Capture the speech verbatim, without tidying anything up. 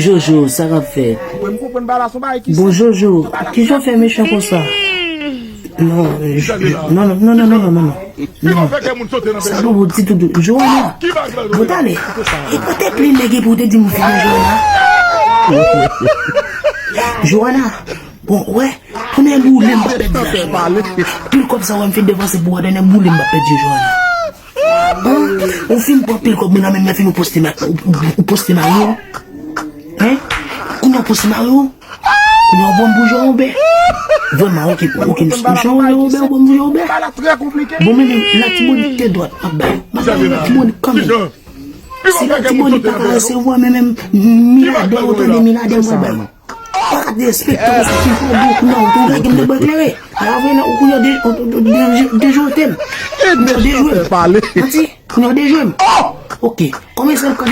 Jojo, sa k ap fèt? Mwen, m konprann bagay la, se yon bagay ki Bon, Jojo, kijan w fè mechan konsa? Non, euh, j- non, non, non, non, non, non, non, non. Non. Sa pou bon ti toutou. Joana, bon, tande. E pa te plen nèg epi w te di m fidèl Joana. Joana, bon, wè, konnen boule m pa pèdi la. Pil kòb sa wè m fin depanse pou wè, konnen boule m pa pèdi Joana. An? Ou fin pran pil kòb mwen nan men m, fin ou poste ma, ou, ou, ou poste mari w? Hein? Kounye a w poste mari w? Kounye a w pran m pou Jan Wobè? Vrèman, ok, ok, m Jan Wobè, ou pran m pou Jan Wobè? Bon, men, men, Latibonit tè dwat, m ap bay. M ap bay Latibonit kanmenm. Si Latibonit pa ka resevwa, men, men, miladè, ou tande, miladè, m pral bay. Pa ka derespekte konsa, ki fò bon, kounye a w tou lage m nan bò eklere. Ala vre, nan, ou kounye a de, de, de, de, dejwe w te m. Kounye a w dejwe m. Manti, kounye a w dejwe m. Ok, kòman se l kòd